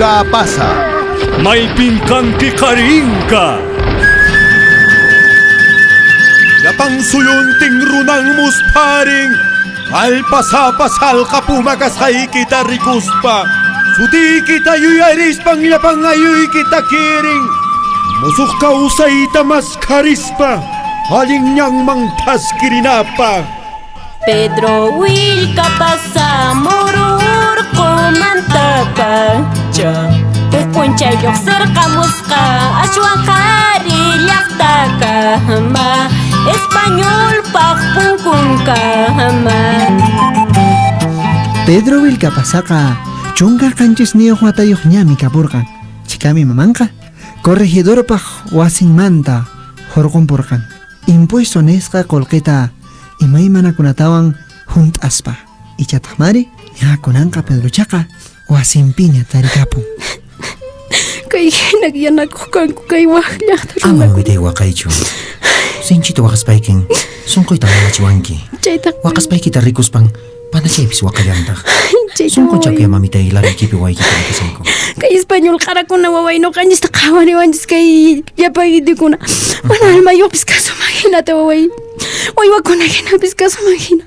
Willkapasa. Maypin kanki qarinka. Llapan suyuntin runan muspharin. Kallpasapa sallqa puma kasqaykita rikuspa. Sutiykita yuyarispan llapan ayuykita kirin. Musuq kawsayta maskharispa allin ñanman thaskirinapaq. Pedro Willkapasa mururqumantapacha huk p'unchay lluqsirqamusqa ashwan qhari llaqtakama españolpaq punkunkama. Pedro Willkapasaqa 17 watayuqñami kapurqan. Chikami mamanqa corregidorpaq wasinmanta hurqunpurqan. Impuesto nisqa qullqita imaymanakunatawan hunt'aspa. Ichataqmari ña kunanqa Pedrochaqa wasinpiña tarikapun. Kay hina yanakuq kanku kay wak llaqta Ama runakuna. mamitay waqaychu. Sinchita waqaspaykin sunquyta nanachiwanki. Chayta Waqaspaykita rikuspan panachaypis waqallantaq. chayta Sunqunchakuya waway. mamitay laraykipi waykita kashanku. Kay español qarakuna waway noqanchista qhawariwanchis kay llapa indikuna. Mana almayuqpis kasuman hinata waway. Uywakuna hinapis kasuman hina.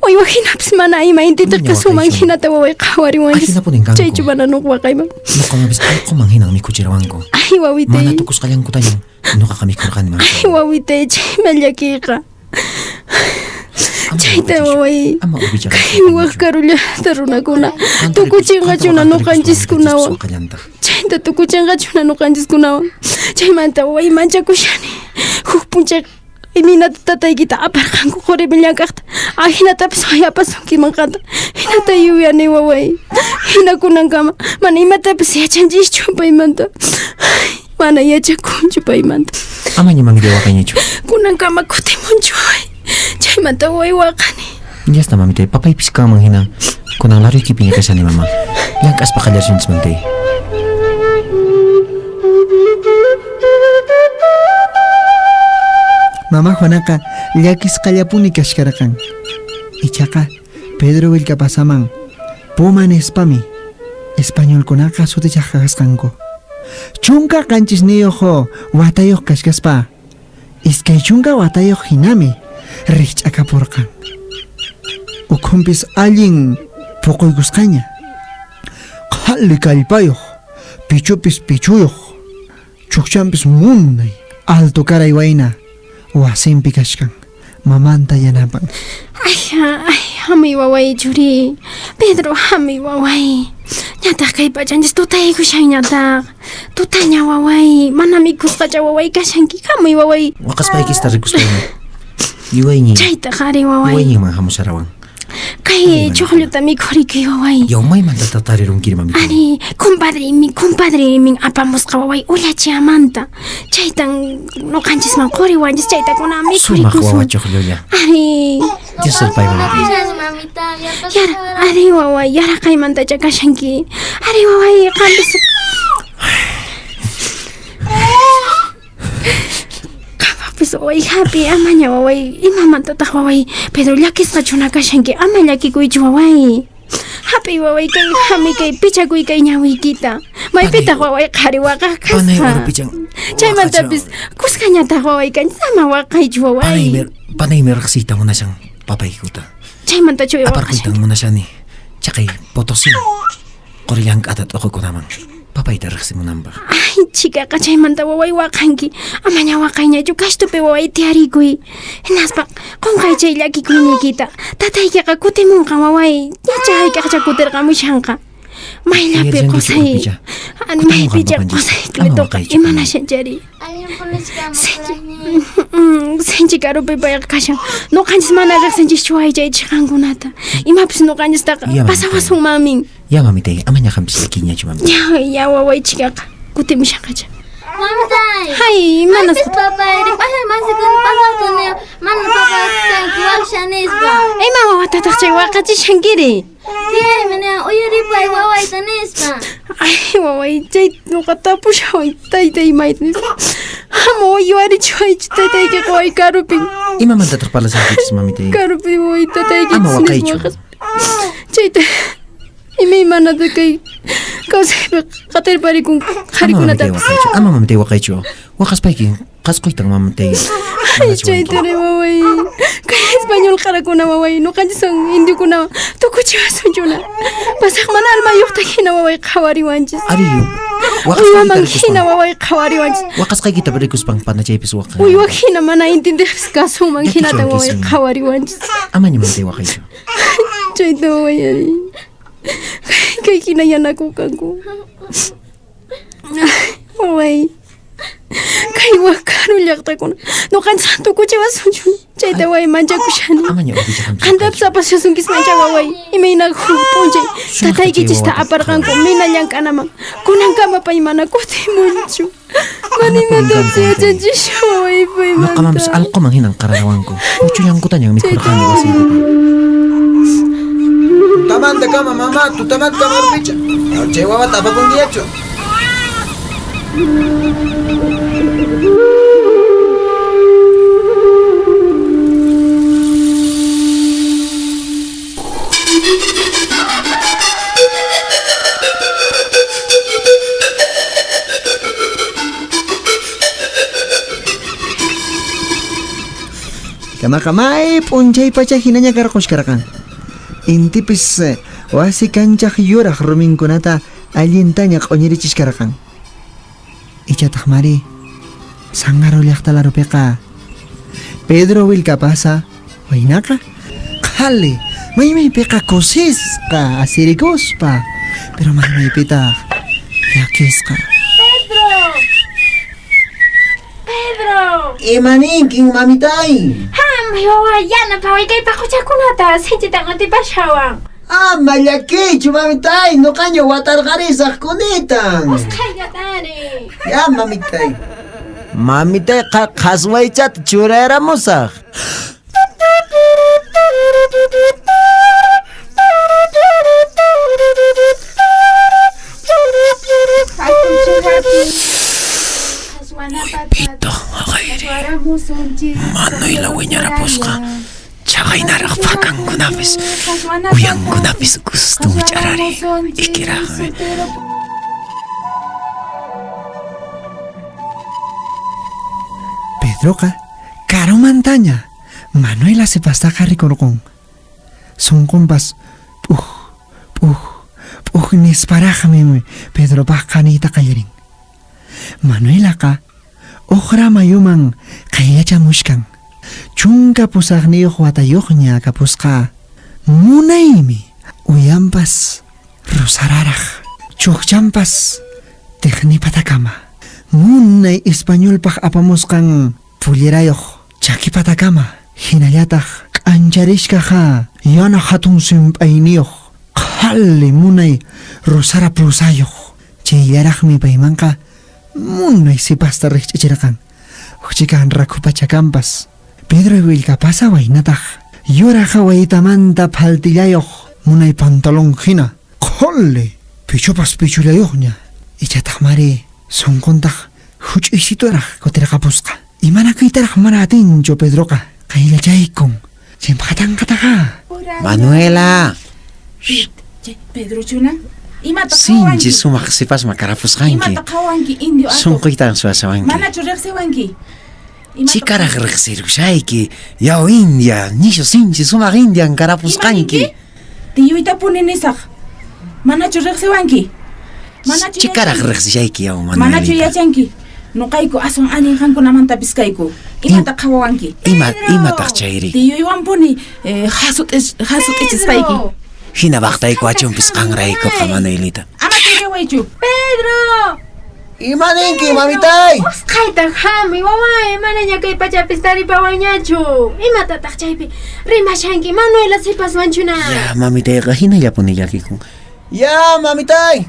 Uywa hinapis mana ima intita Amaña kasuman waqaychu. hinata waway qhawariwanchis. Ahinapunin kanku. Chaychu mana nuq waqayman. Nuqamapis allquman hinan mikhuchirawanku. Ay wawitay. Mana tukusqallankutañan nuqaqa mikhurqani Ay mamitay. wawitay chayman llakiyqa. Ama Chayta waqaychu. waway. Ama upicha Kay wak karullata runakuna tukuchinqachuna nuqanchiskunawan. Waqallantaq. Chayta tukuchinqachuna nuqanchiskunawan. Chaymanta waway manchakushani. Huk p'unchay imaynata tataykita aparqanku quripi llank'aqta. Ahinatapis waway apasunkiman qanta. Hinata yuyani waway. Hina kunankama mana imatapis yachanchischu paymanta. Mana yachakunchu paymanta. Amaña mamitay waqayñachu. Kunankama kutimunchu waway. Chaymanta waway waqani. Ya está mamitay, papaypis kanman hina. Kunan laruykipiña kashani mama. Llank'aspa qallarishunchis mamitay. Mama Juanaqa llakisqallapuni kashkarqan. Ichaqa Pedro Willkapasaman Puma nispami españolkunaqa sutichaqqa kasqanku. 17 watayuq kashkaspa 20 watayuq hinami rikch'akapurqan. Ukhunpis allin puquykusqaña. Qhali kallpayuq, pichupis pichuyuq, chukchanpis munay, alto karay wayna wasinpi kashkan. Mamanta yanapan. Ay, ay, hamuy waway churi. Pedro, hamuy waway. Ñataq kay pachanchis tutaykushanñataq. Tutaña waway, mana mikhusqacha waway kashanki. Hamuy waway. Waqaspaykista rikuspaymi yuwayñin Chaytaq ari waway. yuwayñinman hamusharawan. Kay chuqlluta mikhurikuy waway. Yaw maymanta tarirunkiri mamitay. Ari, compadreymi apamusqa waway ulachiamanta. Chaytan nuqanchisman quriwanchis chayta kunan Sumaq mikhurikusun. wawa chuqllulla. Ari, Dios payman. Mamita, yara, ari waway, yaraqaymantacha kashanki. Ari waway, qampis. Qampapis waway, hapi, amaña waway, imamantataq waway, Pedro llakisqachuna kashanki, ama llakikuychu waway. Hapi waway kay hami kay pichakuy kay ñawiykita. Maypitaq waway qhari waqaq Panay kasqa. urpichan. Chaymantapis kuskañataq waway kanchis, ama waqaychu waway. Panaymi riqsiyta munashan papaykuta. Chaymantachu Aparquytan waqashanki. munashani. Chaqay Potosí. Quri llank'ata t'uqukunaman. Papayta riqsimunanpaq. Ay, chikaqa chaymanta waway waqanki. Amaña waqayñachu kashtupi waway tiyarikuy. Hinaspa qunqay chay llakikuyniykita. Tataykiqa kutimunqa waway. Ñacha hayk'aqcha kutirqamushanqa. Mayllapi Yuyarisankichu, qusay. Urpicha? Maypicha Kutimunqa qusay papanchis. Ama Cletoqa waqaychu. imanashanchari. Sinchi karupi payqa kashan. Nuqanchis mana riqsinchischu waway chay chiqankunata. Imapis nuqanchistaqa Ya, mamita. pasawasunmanmin. Ya mamitay, amaña qampis llakiñachu mamitay. Ya, ya waway chikaqa kutimushanqacha. Mamitay. Hay, manas. Maypis papay, ripashay masikun pasaqtuni, mana papay kanki waqshanispa. Ima wawatataq chay waqachishankiri? Tiyaymi niwan uyaripay wawayta nispa. Ay, waway, chay nuqa tapushaway taytay mayta nispa. Ama yuwarichiwaychu taytaykiqa waway karupin. Imamantataq parlashankichis mamitay? Karupi waway tataykipis Ama waqaychu. nispa waqas. Chayta. Imaymanata kay kawsaypi qatirparikunku qharikunatapas. Ama mamitay waqaychu. Waqaspayki qasquytan mamitay. Ay, chaytari waway. Kay español qarakuna waway, ñuqanchiswan indiokunawan tukuchiwasunchuna. Pasaq mana almayuqta hina waway qhawariwanchis. Ari, Uywaman hina waway qhawariwanchis. Waqasqaykita rikuspan panachaypis waqan. Uywa hina mana entendeqpis kasunman hinata waway qhawariwanchis. Amaña mamitay waqaychu. Chayta waway ari. Kay hina yanakukanku. Waway. Kay wak karu llaqtakuna ñuqanchis tukuchiwasunchu. Chayta waway manchakushani. Amaña upicha Qantapis apashasunkiman chay waway. Imayna huk p'unchay tataykichista aparqanku mina llank'anaman. Kunankama pay mana kutimunchu. Mana imatapis yachanchischu waway paymanta. Ñuqamanpis allquman hinan qararawanku. Muchullankutañan mikhurqani wasinkupi. Tutamanta kama mamá, tutamanta kama picha. Chay wawata apapunkiñachu. Kamaqa may p'unchay pacha hinaña karquskarqan. Intipis wasi kanchaq yuraq ruminkunata allintaña q'uñirichiskarqan. Ichataq mari Sangaro llaqta larupiqa Pedro Vilcapasa waynaqa qhali maymaypiqa kusisqa asirikuspa, pero maymaypitaq llakisqa. Pedro! Pedro! Imaninkin mamitay? Hamuy waway, yanapaway kay paquchakunata sinchitan atipashawan. Ama llakiychu mamitay, ñuqaña watarqarisaq kunitan. Usqhayllatari. Ya mamitay. Mamitay qhaswaychata churayramusaq. Pito, haqayri. Manuela wiñarapusqa. Chaqaynaraq pakankunapis, uyankunapis gustum ch'arari. Ikiraqmi. Pedroqa karumantaña Manuela sipastaqa rikurqun. Sunqunpas p'uj p'uj p'uj nisparaqmi Pedropaqqa niyta qallarin. Manuelaqa uqra mayuman qayllachamushkan. Chunka pusaqniyuq watayuqña kapusqa. Munaymi uyanpas rosararaq, chukchanpas tiqnipatakama. Munay españolpaq apamusqan pullerayuq chakipatakama. Hinallataq k'ancharishkaqa yana hatun simp'ayniyuq qhali munay rosara plusayuq. Chayllaraqmi paymanqa munay sipasta riqch'ichirqan. Uqchikan rakhupachakanpas. Pedro Vilcapasa waynataq yuraqa waytamanta phaltillayuq munay pantalón hina qhuli pichupas pichullayuqña. Ichataq mari sunquntaq huch'uysituraq kutirqapusqa. Imanakuytaraq mana atinchu Pedroqa qayllachaykun. Chimpaqatanqataqa. Manuela. Pedro chuna. Imata Sinchi sumaq sipasma karapusqanki. Imata qhawanki indio atuq. Sunquytan suwasawanki. Manachu riqsiwanki? Chikaraq riqsirushayki. Yaw India, nishu sinchi sumaq Indian karapusqanki. Tiyuytapuni nisaq. Manachu riqsiwanki? Manachu Chikaraq riqsishayki yaw Manuelita. Manachu yachanki? Nuqayku aswan allin qankunamantapis kayku. Imata qhawawanki? Imataq chayri? Tiyuywanpuni hasut'ichispayki. Hina baqtayku achunpis qanraykuqa Manuelita. Ama tiyawaychu. Pedro! Imaninki mamitay? Usqhayta hamuy waway, manaña kay pachapis taripawanñachu. Imatataq chaypi rimashanki Manuela sipaswanchuna? Ya mamitayqa hinallapuni llakikun. Ya mamitay.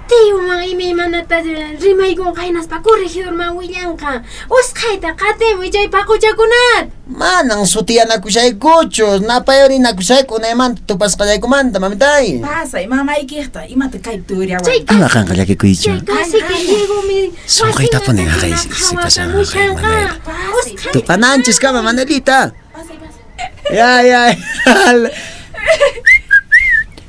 Tiyuman imaymanata rimaykunqa hinaspa corregidorman willanqa. Usqhayta qatimuy chay paquchakunata. Manan sutiyanakushaykuchu, napayurinakushayku unaymanta tupasqallaykumanta mamitay. Pasay mamaykiqta, imata kaypi turiawan. Ama qanqa llakikuychu. Casi que llego mi Sunquytapuni haqay sipasan haqay Manuela. Tupananchis kama Manuelita. Ya ya.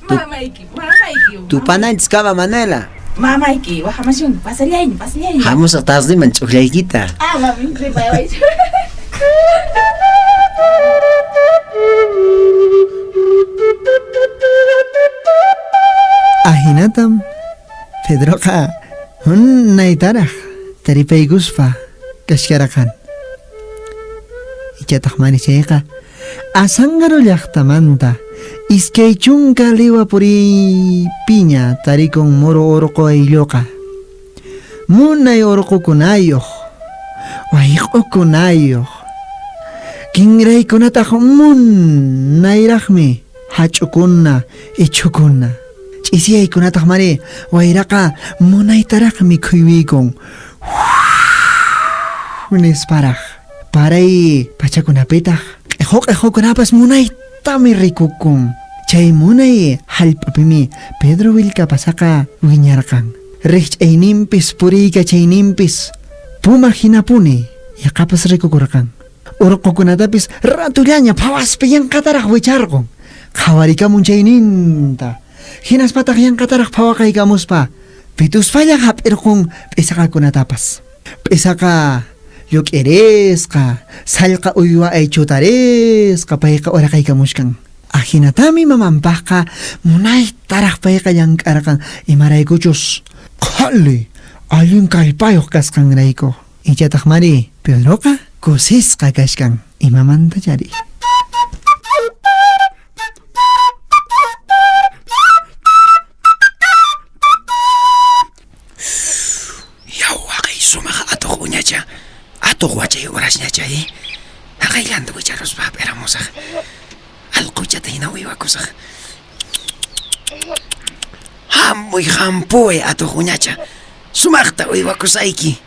Mamayki, mamayki. Tupananchiskama Manuela. Mamayki waqamashun, pasallayña, pasallayña. Hamusaq tardiman ch'ukllaykita. Ama ripayawaychu. Ahinatam Pedroqa unaytaraq taripaykuspa kashkaraqan. Ichataq mani chayqa Azángaro llaqtamanta 20 liwa puriypiña tarikun Muru urqu aylluqa. Munay urqukunayuq, wayq'ukunayuq, kinraykunataq munayraqmi hach'ukuna, ichhukuna. Ch'isiyaykunataq mari wayraqa munaytaraqmi khuywikun. Nisparaq paray pachakunapitaq q'iqu-q'iqukunapas munaytami rikukun. Chay munay hallp'apimi Pedro Vilcapazaqa wiñarqan. Riqch'ayninpis puriykachayninpis puma hinapuni yaqapas rikukurqan. Urqukunatapis ratullaña phawaspi yanqataraq wicharqun. Qhawarikamun chayninta. Hinaspataq yanqataraq phawaqaykamuspa pituspalla hap'irqun p'isaqakunatapas. P'isaqa lluk'irisqa, sallqa uywa aychutarisqa payqa uraqaykamushkan. Ahinatami mamanpaqqa munaytaraq payqa llank'arqan imaraykuchus qhali allin kallpayuq kasqanrayku. Ichataq mari Pedroqa kusisqa kashkan imamanta chari. Yaw, haqay sumaq atuq uñacha, atuq wachay urasñacha, Haqayllanta wicharuspa hap'iramusaq. Allquchata hina uywakusaq. Hamuy hampuway atuq uñacha, sumaqta uywakusayki,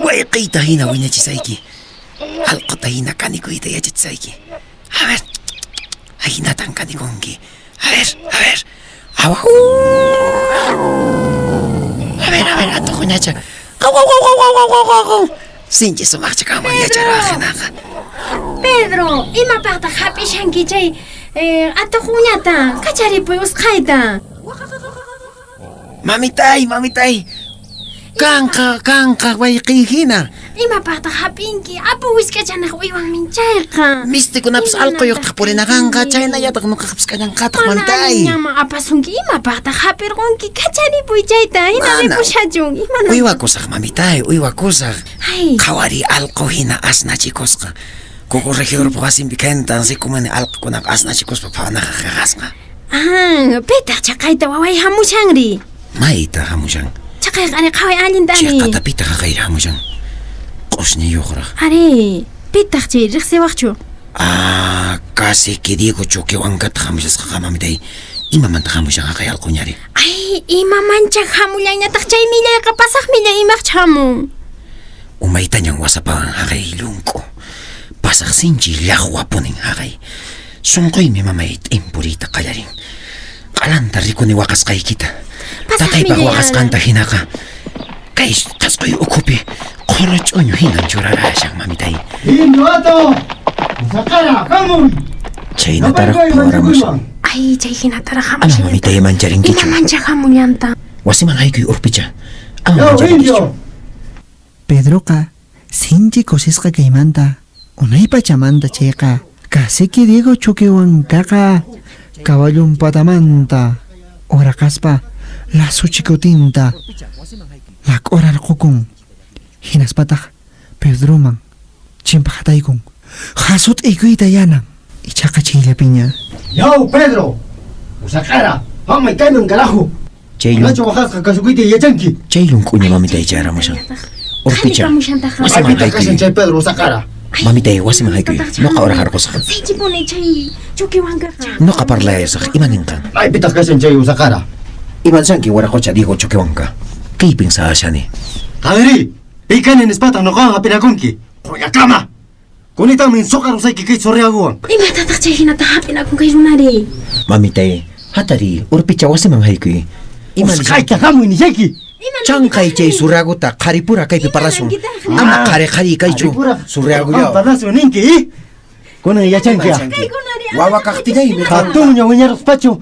wayqiyta hina wiñachisayki, allquta hina kanikuyta yachachisayki. A ver, ahinatan kanikunki. A ver, a ver. Aw, A ver, a ver, atuq uñacha. Qaw, qaw, qaw, qaw, qaw, qaw, qaw, qaw. Sinchi sumaqcha kanman yacharaq hinaqa. Pedro, imapaqtaq hap'ishanki chay atuq uñata? Kacharipuy usqhayta. Mamitay, mamitay. Kanqa, kanqa, wayqiy hina. Imapaqtaq hap'inki? Apu wisk'achanaq uywanmin chayqa. Mistikunapis allquyuqtaq purinaqanqa, chaynallataq nuqaqpis kallanqataq, Mana mamitay. allinñanman apasunki, imapaqtaq hap'irqunki? Kacharipuy chayta, hina Mana. ripushachun. Imanantaq? Uywakusaq, mamitay, uywakusaq. Ay. Qhawari allqu hina asnachikusqa. Kuku regidorpa wasinpi kentan rikumani allqukunaqa asnachikuspa phawanaqa qaqasqa. Ah, pitaq chaqayta waway hamushanri? Mayta hamushan? Chaqayqa ari qhaway allinta ari. Chaqata pitaq haqayri hamushan. Q'usñiyuqraq. Ari, pitaq chay riqsiwaqchu? Ah, casi que Diego Choquehuancata hamushasqa mamitay. Imamanta hamushan haqay allquñari? Ay, imamancha hamullayñataq chay millayqa pasaq millay imaqcha hamun. Umaytañan wasapawan haqay llunk'u. Pasaq sinchi llaqwapunin haqay. Sunquymi mamay t'impuriyta qallarin. Q'alanta rikuni waqasqaykita. Pasaq Tataypaq millay waqasqanta hinaqa. Kay qasquy ukhupi qhuru ch'uñu hinan churarashan mamitay. Indio ato! Saqara, hamuy! Chaynataraq phawaramushan. Ay, chay hinataraq Ama hamushan. mamitay mancharinkichu. Imamancha hamullanta. Wasiman haykuy urpicha. Ama Yaw, mancharinkichu. indio! Pedroqa sinchi kusisqa kaymanta unay pachamanta chayqa cacique Diego Choquehuancaqa caballun patamanta uraqaspa lasuchikutinta lak'urarqukun. Hinaspataq Pedroman chimpaqataykun hasut'iykuyta yanan ichaqa chayllapiña. Yaw, Pedro! Usaqara, hamuy kayman carajo. Chay Manachu waqasqa kasukuyta yachanki? Chay lunk'uña mamitay chayaramushan. Urpicha, Qhalipamushantaqa. wasiman Maypitaq kashan haykuy. chay Pedro usaqara? Mamitay, wasiman haykuy. Noqa uraqarqusaq. Sinchipuni chay Choquehuancaqa. Noqa parlayasaq, ima ninqan? Maypitaq kashan chay usaqara? Iman sanki waraqocha Diego Choquehuanca. Kaypin sahashani. Qanri, pikani nispataq nuqawan hap'inakunki. Qullakama! Kunitanmin suqarusayki kay surriaguwan. Imatataq chay hinata hap'inakun kay runari? Mamitay, hatari, urpicha wasiman haykuy. Ima Usqhayta hamuy nishayki. Chanqay chay surraguta qharipura kaypi parlasun. Ama qhari qhari kaychu. Surriagullaw. Parlasun ninki, i? Kunan yachanki. Wawa kaqtillaymi Hatunña wiñaruspachu.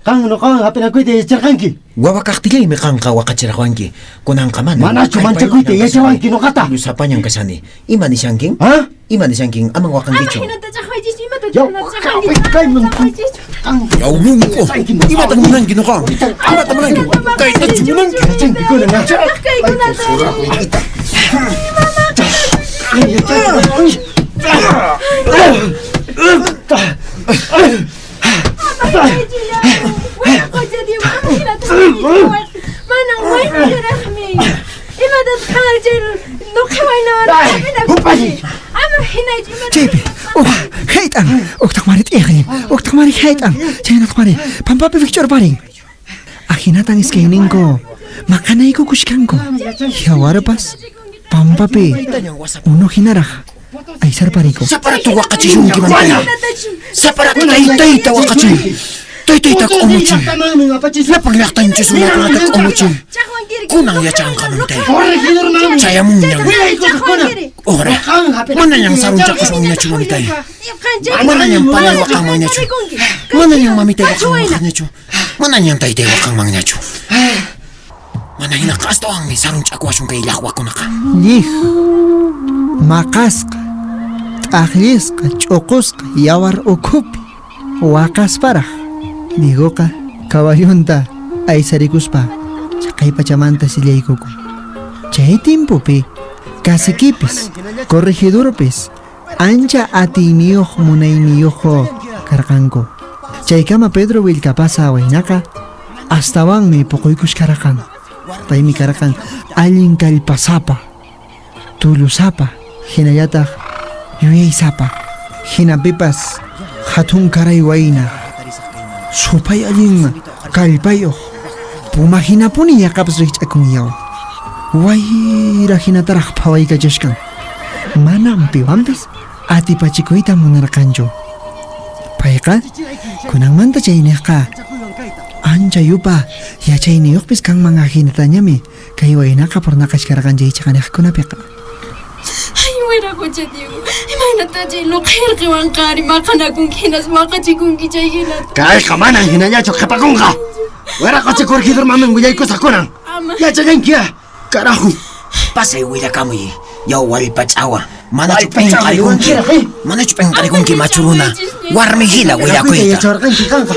Qan nuqawan hap'inakuyta yacharqanki. Wawa kaqtillaymi qanqa waqachiraqwanki. Kunanqa mana. Manachu manchakuyta yachawanki nuqata? Sapañan kashani. Ima nishankin? Ha? Ima nishankin? Aman waqankichu. Yaw ñunku. Imata munanki nuqawan? Imata munanki? Kaytachu munanki? Yachanki kunan ha? Manan waynallaraqmi. Imatataq chay nuqa waynawan hap'inakunki? Ama hinachu imata. Chaypi, uj hayt'an, uqtaq mari t'iqrin, uqtaq mari hayt'an, chaynataq mari pampapi wikch'urparin. Ahinatan iskayninku maqanaykukushkanku. Yawarpas pampapi unu hinaraq aysarparikun. Saparatu waqachishunki mamay. Saparatu taytayta waqachin. Taytayta k'umuchin. Llapan llaqtanchis runakunata k'umuchin. Kunan yachanqa mamitay. Chayamunñan. Ora, manañan sarunchakusunñachu mamitay. Manañan panay waqanmanñachu. Manañan mamitay waqanmanñachu. Manañan taytay waqanmanñachu. Mana hinaqa astawanmi sarunch'akuwasun kay llaqwakunaqa. Llij, maqasqa, t'aqllisqa, ch'uqusqa, yawar ukhupi, waqasparaq. Diegoqa caballonta aysarikuspa chaqay pachamanta sillaykukun. Chay timpupi caciquipis, corregidorpis, ancha atiyniyuq munayniyuq karqanku. Chaykama Pedro Vilcapasa waynaqa astawanmi puquykushkarqan. Paymi karqan allin kallpasapa, tullusapa, hinallataq yuyaysapa, hinapipas hatun karay wayna. Supay allin kallpayuq, puma hinapuni yaqapas rikch'akun yaw. Wayra hinataraq phawaykachashkan. Manam piwanpis atipachikuyta munarqanchu. Payqa kunanmanta chayniqqa ancha yupa yachayniyuqpis kanman ahinatañami kay waynaqa purnaqashkarqan chay chaqaniqkunapiqa. Ay, wiraqocha Diego, imaynata chay nuqa irqiwan qari maqanakunki hinas maqachikunki chay hinata. Kayqa manan hinallachu qhipakunqa. Wiraqocha corregidor maman willaykusaq kunan. Ama. Yachallanki ah, carajo. Pasay willakamuy. Yaw wallpach'awa. Manachu p'inqarikunki? Manachu p'inqarikunki machu runa? Warmi hina willakuyta. Yachawarqanki qanqa.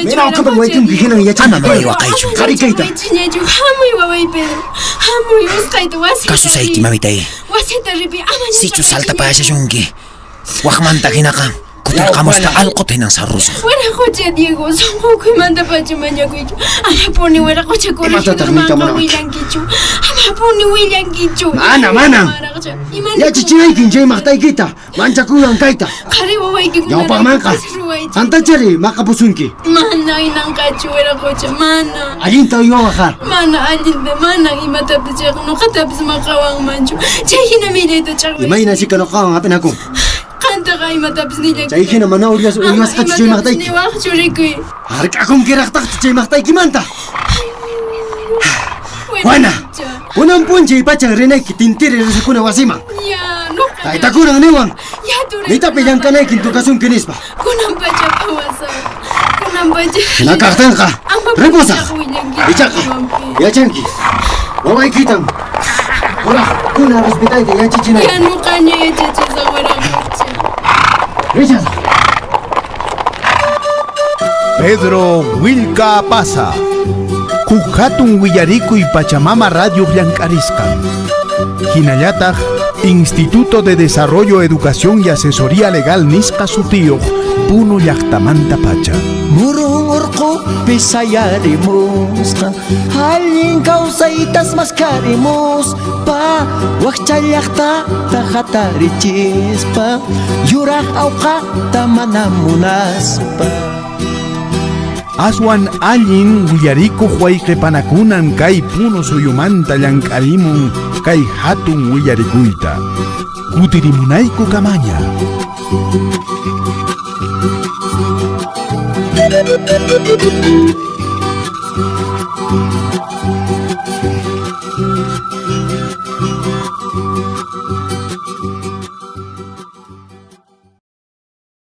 Mira uqaman waykunki hinan yachanki. Ama mamay waqaychu. Qhari kayta. Chawaychishñachu, hamuy waway Pedro. Hamuy usqayta wasita. Kasusayki mamitay. Wasita ripi ama Sichu saltapaashashunki. Waqmanta hinaqa kutirqamuspa allquta hinan sarrusaq. Wiraqocha Diego, sunqukuymanta pacha mañakuyki. Amapuni wiraqocha Imatataq niyta corregidormanqa munawaki? willankichu. Amapuni willankichu. Mana, mana. Yachachinaykin chay maqtaykita, manchakuywan kayta. Qhari wawaykikuna Ñawpaqmanqa qantachari maqapusunki. Mana inanqachu wiraqocha, mana. Allinta uywawaq. Mana allinta, mana imatapis chayqa nuqatapis maqawanmanchu. Chay hina millayta chaqway. Imayna chika nuqawan hap'inakun. Qantaqa imatapis nillanki. Chay hina mana uywasqachu chay maqtayki. Niwaqchu rikuy. Hark'akunkiraqtaqchu chay maqtaykimanta. Juana, kunan p'unchay pachan rinayki tintiri rusakuna wasiman. Ya, nuqa. Taytakunan niwan. Ya, turay. Nitapi llamk'anaykin tukasunki nispa. Kunan pacha phawasa. Kunan pacha. Hina kaqtinqa Ama ripusaq. willankichu Ichaqa yachanki. Wawaykitan kuraqkuna respetayta yachachinayki. Ya nuqaña yachachisaq wiraqocha. Richasaq. Pedro Willka Pasa. Huk hatun willarikuy Pachamama Radio llank'arisqan. Hinallataq Instituto de Desarrollo, Educación y Asesoría Legal nisqa sutiyuq Puno llaqtamanta pacha. Murun urqupi sayarimusqa, allin kawsaytas maskarimuspa, wakcha llaqtata hatarichispa, yuraq awqata mana munaspa. Aswan allin willarikuq wayqipanakunan kay Puno suyumanta llank'arimun kay hatun willarikuyta. Kutirimunayku kamaña. Thank you.